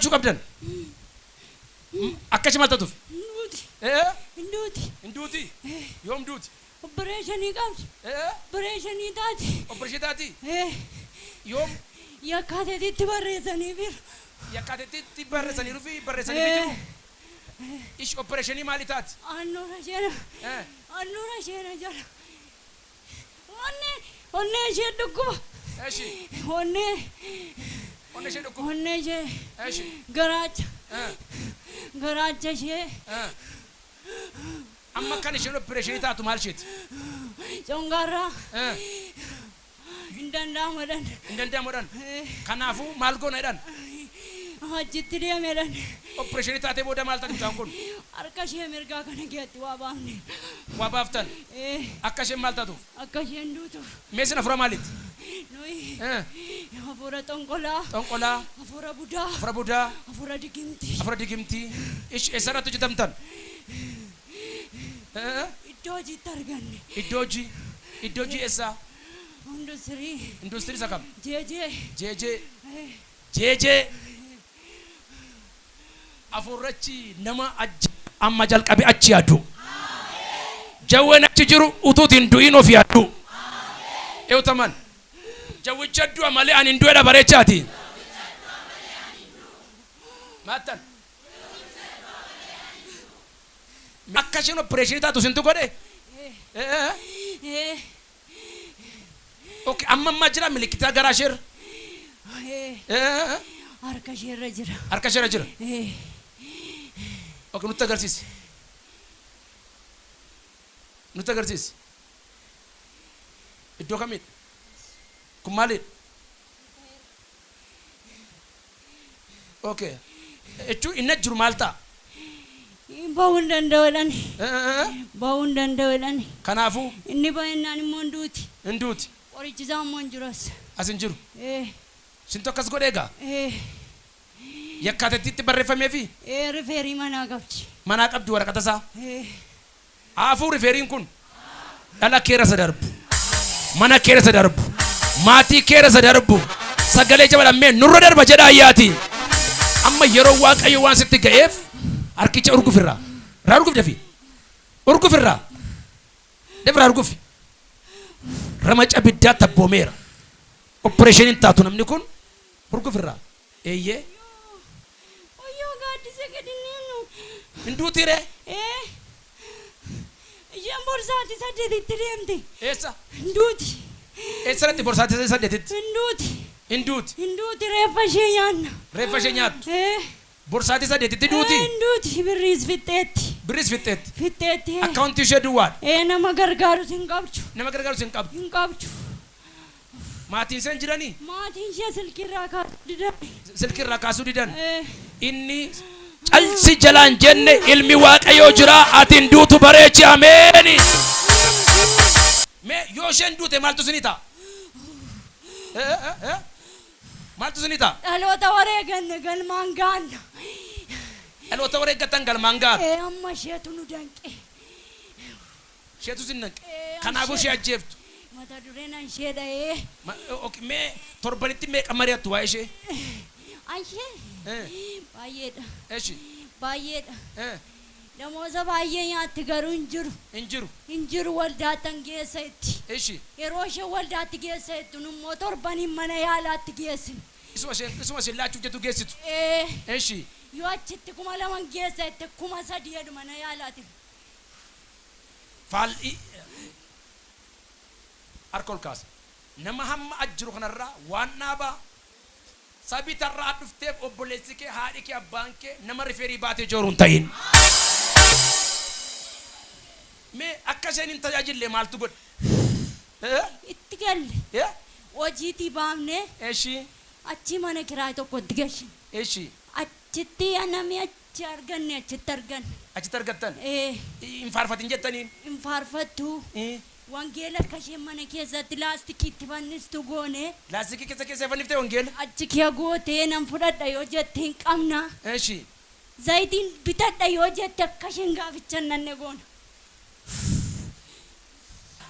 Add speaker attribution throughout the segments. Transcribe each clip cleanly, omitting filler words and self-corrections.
Speaker 1: Ajjeesuu qabdan. Akka ishee maal taatuuf?
Speaker 2: Hin duuti.
Speaker 1: Ee?
Speaker 2: Hin duuti.
Speaker 1: Hin duuti? Yoom duuti?
Speaker 2: Opereeshinii qabdi.
Speaker 1: Ee?
Speaker 2: Opereeshinii taati.
Speaker 1: Opereeshinii taati?
Speaker 2: Ee.
Speaker 1: Yoom?
Speaker 2: Yakkaatetitti barreessaniifiiru.
Speaker 1: Yakkaatetitti barreessaniiru fi barreessaniifi jiru? Ish opereeshinii maalii taati?
Speaker 2: Annuura isheena.
Speaker 1: Ee.
Speaker 2: Annuura isheena jala. Onnee onnee ishee dhukkuba.
Speaker 1: Eshi.
Speaker 2: Onnee.
Speaker 1: Onnee ishee dhukkuba.
Speaker 2: Onnee ishee.
Speaker 1: Eshi.
Speaker 2: Garaacha.
Speaker 1: Eh.
Speaker 2: Garaacha ishee.
Speaker 1: Eh. Amma kan isheen opereeshinii taatu maal isheeti?
Speaker 2: Congaarraa.
Speaker 1: Eh.
Speaker 2: Hin danda'amu jedhan.
Speaker 1: Hin danda'amu jedhan. Kanaafuu maal goona jedhan?
Speaker 2: Achitti deeme jedhan.
Speaker 1: Opereeshinii taatee booda maal taati mucaan kun?
Speaker 2: Harka ishee mirgaa kana keessatti waa baafne.
Speaker 1: Waa baaftan. Akka isheen maal taatuuf?
Speaker 2: Akka isheen duutuuf.
Speaker 1: Mee isin hafuura maaliiti?
Speaker 2: Nuyi hafuura xonqolaa.
Speaker 1: Xonqolaa.
Speaker 2: Hafuura budaa.
Speaker 1: Hafuura budaa.
Speaker 2: Hafuura digimtii.
Speaker 1: Hafuura digimtii. Ish eessarratti hojjetamtan?
Speaker 2: Iddoo hojiitti arganne.
Speaker 1: Iddoo hojii. Iddoo hojii eessaa?
Speaker 2: Industirii.
Speaker 1: Industirii isa kam?
Speaker 2: Jeejee.
Speaker 1: Jeejee. Jeejee. Hafuurrachi nama achi amma jalqabe achi yaadu. Jawween achi jiru utuuti hin du'in of yaadu. Eewtaman. Jawwicha du'a malee ani hin du'edha bareechaati. Maattan. Akka isheen opereeshinii taatu isintu godhe?
Speaker 2: Ee.
Speaker 1: Okay, amma ammaa jira milikitaa garaa isheerra?
Speaker 2: Ee. Harka isheerra jira.
Speaker 1: Harka isheerra jira?
Speaker 2: Ee.
Speaker 1: Okay, nutti agarsiisi. Nutti agarsiisi. Iddoo kamidha? Kun maalidha? Okay. Jechuun inni achi jiru maal ta'a?
Speaker 2: Ba'uu hin danda'u jedhani. Ba'uu hin danda'u jedhani.
Speaker 1: Kanaafuu?
Speaker 2: Inni ba'ennaan immoo hin duuti.
Speaker 1: Hin duuti.
Speaker 2: Qorichi isaa immoo hin jiru as.
Speaker 1: As hin jiru.
Speaker 2: Ee.
Speaker 1: Sintu akkas godhe egaa?
Speaker 2: Ee.
Speaker 1: Yakkaatettiitti barreeffameefi?
Speaker 2: Ee rifeerii manaa qabdi.
Speaker 1: Manaa qabdi waraqata isaa?
Speaker 2: Ee.
Speaker 1: Haafuu rifeeriin kun dhala keera isa darbu, mana keera isa darbu, maatii keera isa darbu, sagalee jabaadhaan mee nurra darba jedhaa ayyaati. Amma yeroo Waaqayyo waan sitti ga'eef harkicha urgufirraa. Irraa urguf dafii. Urgufirraa. Dafirraa urgufi. Ramaca biddaa tabboomeera. Opereeshiniin taatu namni kun urgufirraa. Eeyyee.
Speaker 2: Wayyoo gaaddisa gadi ninu.
Speaker 1: Hin duutii ree?
Speaker 2: Ee. Isheen borsaatii saddeetitti deemte.
Speaker 1: Eessa?
Speaker 2: Hin duuti.
Speaker 1: Eessarratti borsaatii saddeetitti?
Speaker 2: Hin duuti.
Speaker 1: Hin duuti.
Speaker 2: Hin duuti reeffa ishee nyaanna.
Speaker 1: Reeffa ishee nyaattu.
Speaker 2: Ee.
Speaker 1: Borsaatii saddeetitti duuti?
Speaker 2: Ee, hin duuti birriis fixxeetti.
Speaker 1: Birriis fixxeetti.
Speaker 2: Fixxeetti. Ee.
Speaker 1: Akkaawuntii ishee duwwaadha.
Speaker 2: Ee nama gargaarus hin qabdu.
Speaker 1: Nama gargaarus hin qabdu.
Speaker 2: Hin qabdu.
Speaker 1: Maatiin ishee hin jiranii?
Speaker 2: Maatiin ishee silkii irraa kaasuu didan.
Speaker 1: Silkii irraa kaasuu didan.
Speaker 2: Ee.
Speaker 1: Inni calsi jalaan jenne ilmi Waaqayyoo jira ati hin duutu bareechi ameeni. Mee yoo isheen duute maaltu isinii ta'a? Eh, eh, eh? Maaltu isinii ta'a?
Speaker 2: Dhaloota wareeganne galmaan gaanna.
Speaker 1: Dhaloota wareeggatan galmaan gaatu.
Speaker 2: Ee amma isheetu nu danqe.
Speaker 1: Isheetu isin danqe.
Speaker 2: Ee,
Speaker 1: Kanaafuu ishee ajjeeftu.
Speaker 2: Mata dureen an ishee dha'ee.
Speaker 1: Ok, mee torbanitti meeqa mari'attu waa'ee ishee?
Speaker 2: An ishee
Speaker 1: Eh.
Speaker 2: baay'eedha.
Speaker 1: Eshi.
Speaker 2: Baay'eedha.
Speaker 1: Eh.
Speaker 2: Damooza baay'ee nyaatti garuu hin jiru.
Speaker 1: Hin jiru.
Speaker 2: Hin jiru waldaattan geessa itti.
Speaker 1: Eshi.
Speaker 2: Yeroo ishee waldaatti geessa ittu immoo torbaniin mana yaalaatti geessina.
Speaker 1: Isuma isheen isuma isheen laachuuf jettu geessitu.
Speaker 2: Ee.
Speaker 1: Eshi.
Speaker 2: Yoo achitti 2000 geessa itti 3000 jedhu mana yaalaati.
Speaker 1: Faallii harka ol kaasa. Nama hamma as jiru kanarraa waan dhaabaa sabii tarraa dhufteef obboleessi kee haadhi kee abbaan kee nama rifeerii baatee jooru hin ta'in. Mee akka isheen hin tajaajille maaltu godhe? Eh?
Speaker 2: Itti galle.
Speaker 1: Eh?
Speaker 2: Hojiitii baafne.
Speaker 1: Eshi.
Speaker 2: Achii mana kiraay tokkotti gashine.
Speaker 1: Eshi.
Speaker 2: Achitti namni achi arganne achitti arganne.
Speaker 1: Achitti argattan?
Speaker 2: Ee.
Speaker 1: Hin faarfatin jettaniin?
Speaker 2: Hin faarfattu. Wangeela akka isheen mana keessatti laastikii itti fannistu goone.
Speaker 1: Laastikii keessa keessa fanniftee wangeela?
Speaker 2: Achi kee gootee nan fudhadha yoo jette hin qabna.
Speaker 1: Eshi.
Speaker 2: Zayitiin bitadha yoo jette akka isheen gaaficha hin nanne goona.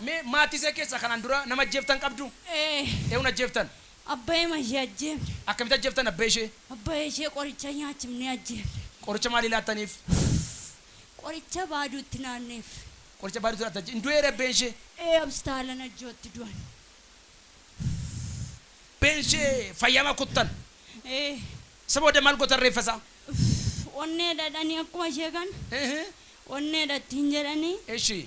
Speaker 1: Mee maatii ishee keessaa kanaan dura nama ajjeeftan qabdu?
Speaker 2: Ee.
Speaker 1: Eenyuun ajjeeftan?
Speaker 2: Abbayee ishee ajjeefne.
Speaker 1: Akkamitti ajjeeftan abbee ishee?
Speaker 2: Abbayee ishee qoricha nyaachifnee ajjeefne.
Speaker 1: Qoricha maalii laattaniif?
Speaker 2: Qoricha baaduutti naanneef.
Speaker 1: Qoricha baaduutti laattan. Hin du'eera abbeen ishee?
Speaker 2: Ee abstaala najjootti du'an.
Speaker 1: Abbeen ishee fayyama kuttan.
Speaker 2: Ee
Speaker 1: Isa booda maal gootan reeffa isaa?
Speaker 2: Onnee dhadhanii akkuma ishee kana. Onnee dhattiin jedhanii.
Speaker 1: Eshi.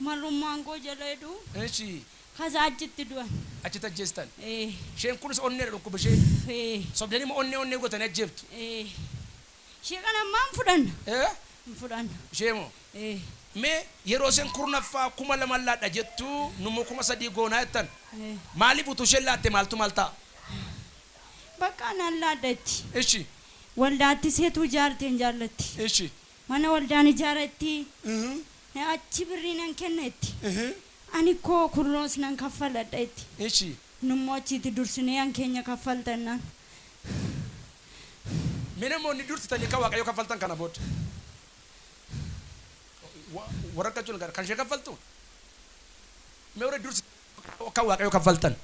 Speaker 2: Marrummaan koo jala jedhu.
Speaker 1: Eshi.
Speaker 2: Kasaa achitti du'an.
Speaker 1: Achitti ajjeestan.
Speaker 2: Ee.
Speaker 1: Isheen kunis onneedha dhukkuba ishee.
Speaker 2: Ee.
Speaker 1: Sobdanii immoo onnee onnee gootanii ajjeeftu.
Speaker 2: Ee. Ishee kana ammaa hin fudhanna.
Speaker 1: Ee?
Speaker 2: Hin fudhanna.
Speaker 1: Ishee moo?
Speaker 2: Ee.
Speaker 1: Mee yeroo isheen kurnaffaa 2000 laadha jettu nummoo 3000 goonaa jettan.
Speaker 2: Ee.
Speaker 1: Maaliif utuu isheen laatte maaltu maal ta'a?
Speaker 2: Bakka nan laadha itti.
Speaker 1: Ishi.
Speaker 2: Waldaatti seetuu ijaarte hin jaallatti.
Speaker 1: Ishi.
Speaker 2: Mana waldaan ijaara itti. Achi birrii nan kenna itti. Ani koo kurnoos nan kaffaladha itti.
Speaker 1: Ishi.
Speaker 2: Nummoo achiitti dursinee an keenya kaffaltannaan.
Speaker 1: Mee namoonni dursitanii kan Waaqayyo kaffaltan kana booda. Warra akka jechuun kan ishee kaffaltu. Mee warra dursi kan Waaqayyo kaffaltan.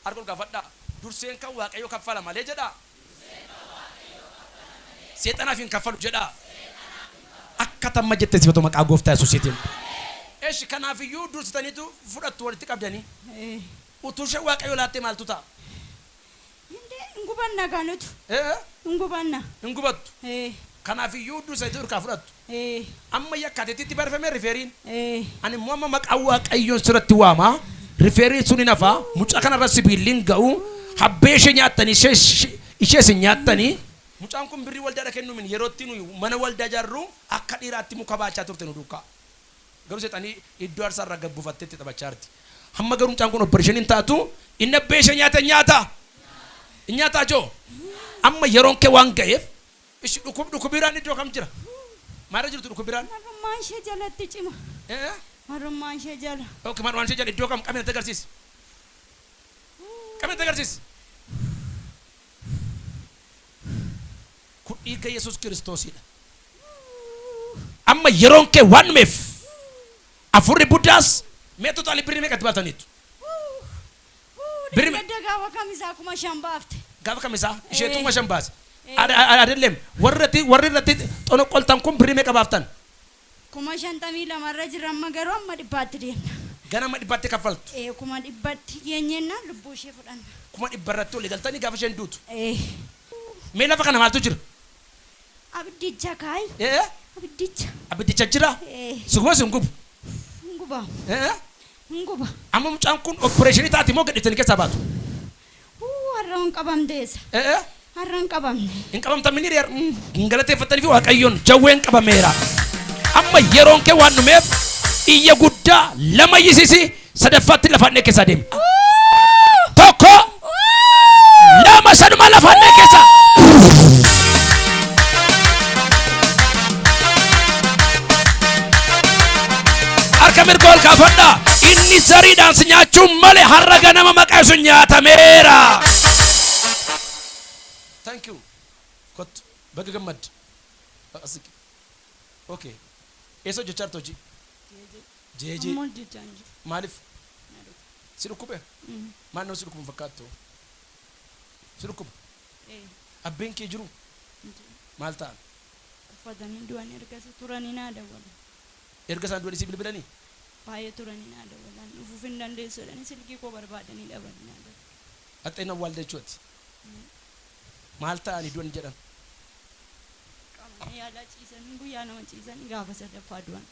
Speaker 1: Harka ol gaafadhaa. Durseen kan Waaqayyo kaffala malee jedhaa. Seexanaaf hin kaffalu jedhaa. Akka tamma jette sifatu maqaa gooftaa Yesuusiitiin. Eshi kanaafiyyuu dursitaniitu fudhattu walitti qabdanii. Utuu ishee Waaqayyo laattee maaltu ta'a?
Speaker 2: Hindee hin gubanna gaa nutu.
Speaker 1: Ee?
Speaker 2: Hin gubanna.
Speaker 1: Hin gubattu.
Speaker 2: Ee.
Speaker 1: Kanaafiyyuu dursitaniitu irkaa fudhattu.
Speaker 2: Ee.
Speaker 1: Amma yakkaateetti barfame rifeeriin.
Speaker 2: Ee.
Speaker 1: Ani immoo amma maqaa Waaqayyoon sirratti waama. Rifeeriin sun hin hafa. Mucaa kanarra sibiilli hin ga'u. Habbee ishee nyaattanii ishee isin nyaattanii. Mucaan kun birrii waldaadha kennuumin yeroo itti nuyi mana waldaa ijaarru akka dhiiraatti muka baachaa turte nu duukaa. Garuu seexanii iddoo aarsaa irraa gad buufattee itti taphachaa jirti. Hamma garuu mucaan kun operation hin taatu. Inni abbee ishee nyaata hin nyaata. Hin nyaataa joo. Amma yeroon kee waan ga'eef ishi dhukub dhukubiraan iddoo kam jira? Maalirra jirtu dhukubiraan?
Speaker 2: Marrummaan ishee jalatti cima.
Speaker 1: Eh?
Speaker 2: Marrummaan ishee jala.
Speaker 1: Okay, marrummaan ishee jala iddoo kam qabee natti agarsiisi. Qabee natti agarsiisi. Kun dhiiga Yesuus Kiristoosidha. Amma yeroon kee waan dhumeef afurri buddaas mee totaalii birrii meeqatti baataniitu? Birrii
Speaker 2: Gadda gaafa kamisaa 5000 baafte.
Speaker 1: Gaafa kamisaa isheetu 5000 baase. Adelleem warri irratti warri irratti xonoqqoltan kun birrii meeqa baaftan?
Speaker 2: 52,000 irra jirra amma garuu amma dhibbaatti deemna.
Speaker 1: Gana amma dhibbaatti kaffaltu.
Speaker 2: Ee 100,000tti geenyennaan lubbuu ishee fudhanna.
Speaker 1: 100,000 irratti olii galtanii gaafa isheen duutu.
Speaker 2: Ee.
Speaker 1: Mee lafa kana maaltu jira?
Speaker 2: Abiddicha kaayi.
Speaker 1: Ee.
Speaker 2: Abiddicha.
Speaker 1: Abiddicha jira?
Speaker 2: Ee.
Speaker 1: Si guba si hin gubu?
Speaker 2: Hin guba.
Speaker 1: Ee.
Speaker 2: Hin guba.
Speaker 1: Amma mucaan kun opereeshinii taati moo gadhiistanii keessaa baatu?
Speaker 2: Huu har'a hin qabamteessa.
Speaker 1: Ee.
Speaker 2: Har'a hin qabamne.
Speaker 1: Hin qabamtamini reer. Hin galateeffattanii fi Waaqayyoon jawween qabameera. Amma yeroon kee waan dhumeef iyya guddaa lama iyyisiisi sadaffaatti lafaan keessaa deemi. Tokko lama sanuma lafaan keessa. Harka mirga ol kaafadhaa. Inni zariidhaan si nyaachuu malee har'a ganama maqaa sun nyaatameera. Thank you. Kottu. Baga gammadde. Asiqi. Okay. Eessa hojjechaa jirta hojii? Jeejee.
Speaker 2: Amma hojjechaa hin jiru.
Speaker 1: Maaliif? Si dhukkube? Maal nama si dhukkubu hin fakkaattu? Si dhukkuba?
Speaker 2: Ee.
Speaker 1: Abbeen kee jiru? Maal ta'an?
Speaker 2: Uffatanii du'anii ergasii turanii naa dawwalan.
Speaker 1: Erga isaan du'anii si bilbilanii?
Speaker 2: Baay'ee turanii naa dawwalan. Dhufuuf hin dandeessu jedhanii silkii koo barbaadanii dhabanii naa dawwalan.
Speaker 1: Haxxeen awwaalde jechuuti. Maal ta'anii du'an jedhan?
Speaker 2: Qaama yaalaa ciisanii guyyaa nama ciisanii gaafa sadaffaa du'an.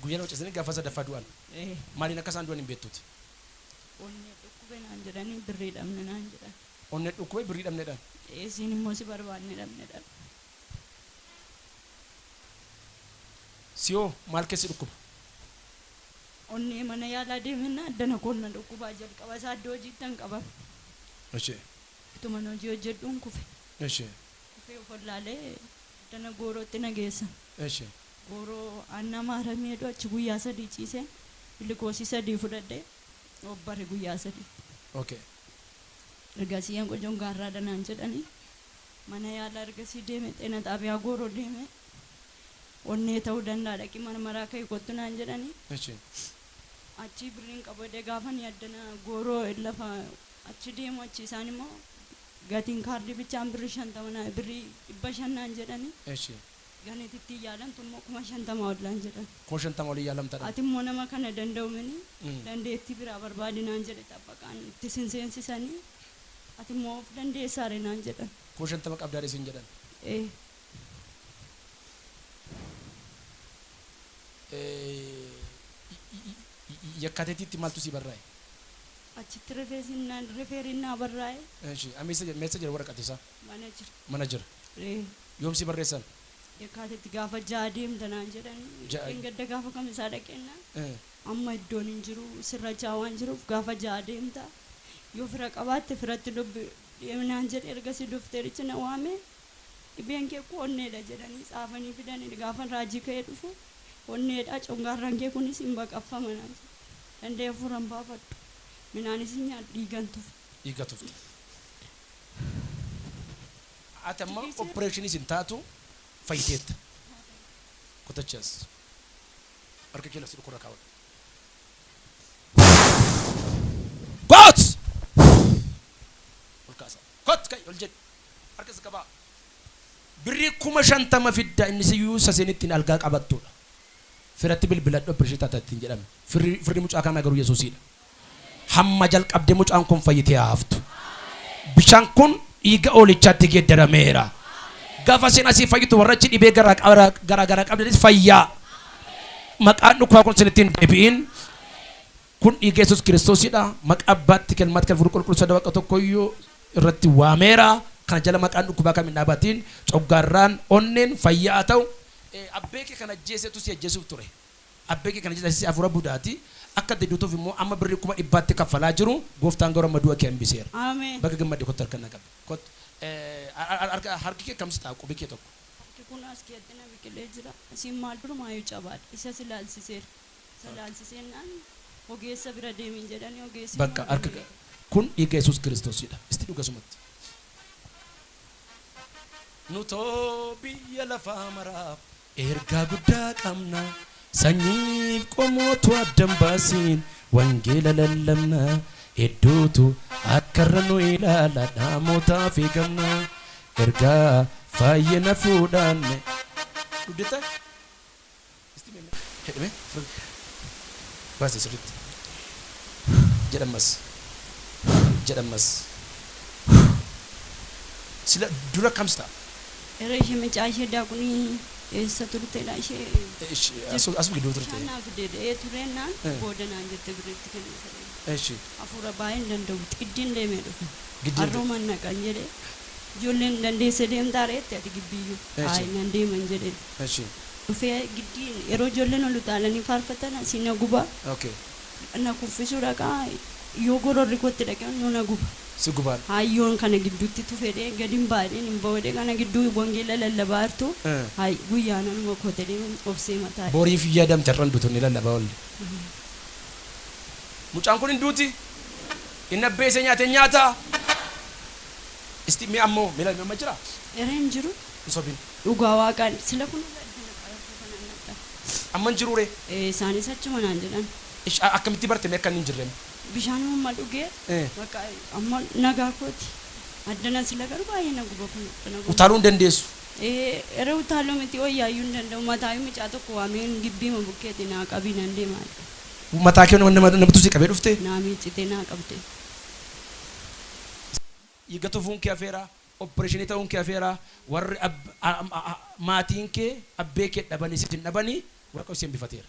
Speaker 1: Guyyaa nama ciisanii gaafa sadaffaa du'an.
Speaker 2: Ee.
Speaker 1: Maaliin akka isaan du'an hin beektuuti?
Speaker 2: Onnee dhukkube naan jedhanii birrii dhabne naan jedhan.
Speaker 1: Onnee dhukkube birrii dhabne jedhan.
Speaker 2: Isiin immoo si barbaadne dhabne jedhan.
Speaker 1: Siyoo maal keessi dhukkuba?
Speaker 2: Onnee mana yaalaa deemennaa addana koon na dhukkubaa jalqaba isaa iddoo hojiitti an qabame.
Speaker 1: Ishee.
Speaker 2: Utuma hojii hojjedhuun kufe.
Speaker 1: Ishee.
Speaker 2: Kufee of wallaalee addana goorootti na geessan.
Speaker 1: Ishee.
Speaker 2: Gooroo aanna maaramee jedhu achi guyyaa sadii ciiseen bilikoosii sadii fudhadhee obbare guyyaa sadii.
Speaker 1: Okay.
Speaker 2: Ergasii yan qojoon gaarraadha naan jedhanii mana yaalaa ergasii deeme xeena xaabiyaa gooroo deeme onnee ta'uu danda'a dhaqi marmaraa ka'e kottu naan jedhanii
Speaker 1: Ishee.
Speaker 2: achii birriin qabu jedhee gaafanii addana gooroo lafa Achi deemu achi isaan immoo gatiin kaardii bichaan birrii 50 birrii 500 naan jedhanii.
Speaker 1: Eshi.
Speaker 2: Ganetitti yaalamtu immoo 50,000 ol naan jedhan.
Speaker 1: 50,000 olii yaalamtadha.
Speaker 2: Ati immoo nama kana danda'u mini dandeettii biraa barbaadi naan jedhe xabbaqaan itti sin seensisanii ati immoo of dandeessaare naan jedhan.
Speaker 1: 50,000 qabdaare sin jedhan.
Speaker 2: Ee.
Speaker 1: Yakkateetiitti maaltu si barraa'e?
Speaker 2: Achitti rifeesinnaan rifeerinnaa barraa'e.
Speaker 1: Eshi amma eessa jira waraqati isaa?
Speaker 2: Mana jira.
Speaker 1: Mana jira.
Speaker 2: Ee.
Speaker 1: Yoom si barreessan?
Speaker 2: Yakkaatitti gaafa 6 deemta naan jedhanii.
Speaker 1: 6.
Speaker 2: Gadda gaafa kamisaa dhaqeennaan. Amma iddoon hin jiru sirrachaa waan jiruuf gaafa 6 deemta. Yoo fira qabaatte firatti dubbi deemnaan jedhe ergasii dokterichi na waame dhibeen kee kun onneedha jedhanii tsaafanii fidanii gaafa raajii ka'ee dhufu onneedha congaarraan kee kunis hin baqaffama naan jedhe. Danda'ee hafuura hin baafadhu. Minaanis hin nyaadhu dhiigan tufe.
Speaker 1: Dhiiga tufte. Ati amma opereeshiniis hin taatu fayyiteetta. Kotachas. Harka kee lafti dhukurra kaawwadhu. Kot! Ol kaasa. Kot ka'i ol jedhi. Harka si qabaa. Birrii 50,000 fidda inni siyyuu saseen ittiin algaa qabattudha. Firatti bilbiladhu opereeshinii taata ittiin jedhame. Firri mucaa kanaa garuu Yesuusidha. Hamma jalqabdee mucaan kun fayyitee haa haftu. Bishaan kun dhiiga oolichaatti geeddarameera. Gaafa isheen asii fayyitu warra achi dhibee garaa garaa qabdanis fayyaa. Maqaan dhukkubaa kun isinitti hin deebi'in. Kun dhiiga Yesuus Kiristoosidha. Maqaa Abbaatti kelmaatti kan Hafuura Qulqulluu sada Waaqa tokkoyyuu irratti waameera. Kana jala maqaan dhukkubaa kam hin dhaabatiin. Coggaarraan onneen fayyaa haa ta'u. Abbee kee kan ajjeesetu si ajjeesuuf ture. Abbee kee kan ajjeese hafuura budaati. Akka itti duutuuf immoo amma birrii 100,000tti kaffalaa jiru. Gooftaan garuu amma du'a kee hambiseera.
Speaker 2: Ameen.
Speaker 1: Baga gammadde kottu harka na qabi. Kottu. Harki kee kam si ta'a qubi kee tokko.
Speaker 2: Harki kun as keetti na biqilee jira. Asiin maal durumaayyuu cabaadha. Isas ilaalsiseera. Isa ilaalsiseennaan ogeessa bira deemin jedhanii ogeessi
Speaker 1: Bakka
Speaker 2: immoo
Speaker 1: harka
Speaker 2: deemee.
Speaker 1: kun dhiiga Yesuus Kiristoosidha. Isti dhuga sumatti. Nutoo biyya lafaa maraaf ergaa guddaa qabna. Sanyiif qomootu addan baasiin wangeela lallabna. Hedduutu akkarra nu ilaala dhaamotaaf eegamna. Ergaa fayyina fuudhanne. Guddata? Isti mee hedhime baasi sirriitti. Jedhammas. Jedhammas. Sila dura kam ta'a?
Speaker 2: Era ishee mucaa ishee daaqunii eessa turtedha ishee.
Speaker 1: Asuma gidduu turte.
Speaker 2: Bishaan naa fide dha'ee tureennaan booda naan jette birriitti kennee fedhe.
Speaker 1: Eshi.
Speaker 2: Hafuura baay'ee hin danda'u xiddiin deemee dhufe.
Speaker 1: Giddiin
Speaker 2: Har'ooman naqan jedhe ijoolleen dandeesse deemtaa reetti ati gibbiyyuu.
Speaker 1: Eshi.
Speaker 2: Hayi nan deeman jedhe.
Speaker 1: Eshi.
Speaker 2: Dhufee giddiin yeroo ijoolleen ol utaalanii faarfatan asii na guba.
Speaker 1: Okay.
Speaker 2: Na kuffisuu dhaqaa yoo gororri kootti dhaqee na guba.
Speaker 1: Si gubaan.
Speaker 2: Hayyoon kana gidduutti tufedhee gadi hin baadheen hin ba'uudhee kana gidduu wangeela lallabaa jirtu. Hay guyyaa nanuma kootedhee obsee mataa.
Speaker 1: Boriif yaadamte irraan duutu ni lallabaa oolle. Mucaan kun hin duuti. Inni abbee isee nyaate nyaata. Isti mee ammoo mee amma jira?
Speaker 2: Era hin jiru.
Speaker 1: Hin sobin.
Speaker 2: Dhugaa waaqaan sila kun addana qarafuu kana nadha.
Speaker 1: Amma hin jiru ree?
Speaker 2: Isaanis achuma naan jedhan.
Speaker 1: Akkamitti barte mee akka inni hin jirre?
Speaker 2: Bishaan amma dhugee bakka amma nagaa kooti. Addana sila garuu baay'ee na guba kun.
Speaker 1: Utaaluu hin dandeessu.
Speaker 2: Era utaaluu miti wayyaayyuu hin danda'u. Mataayyuu mucaa tokko waameen gibbiima bukkeeti naa qabii nan deemaa.
Speaker 1: Mataa kee namatu si qabee dhufte?
Speaker 2: Naa miiccitee naa qabde.
Speaker 1: Dhiiga tufuun kee hafeera. Opereeshinii ta'uun kee hafeera. Warri maatiin kee abbee kee dhabanii sitti hin dhabanii waaqa isheen bifateera.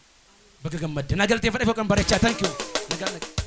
Speaker 1: Baga gammadde. Na galteeffadhe foqan bareechaa. Thank you. Nagaan.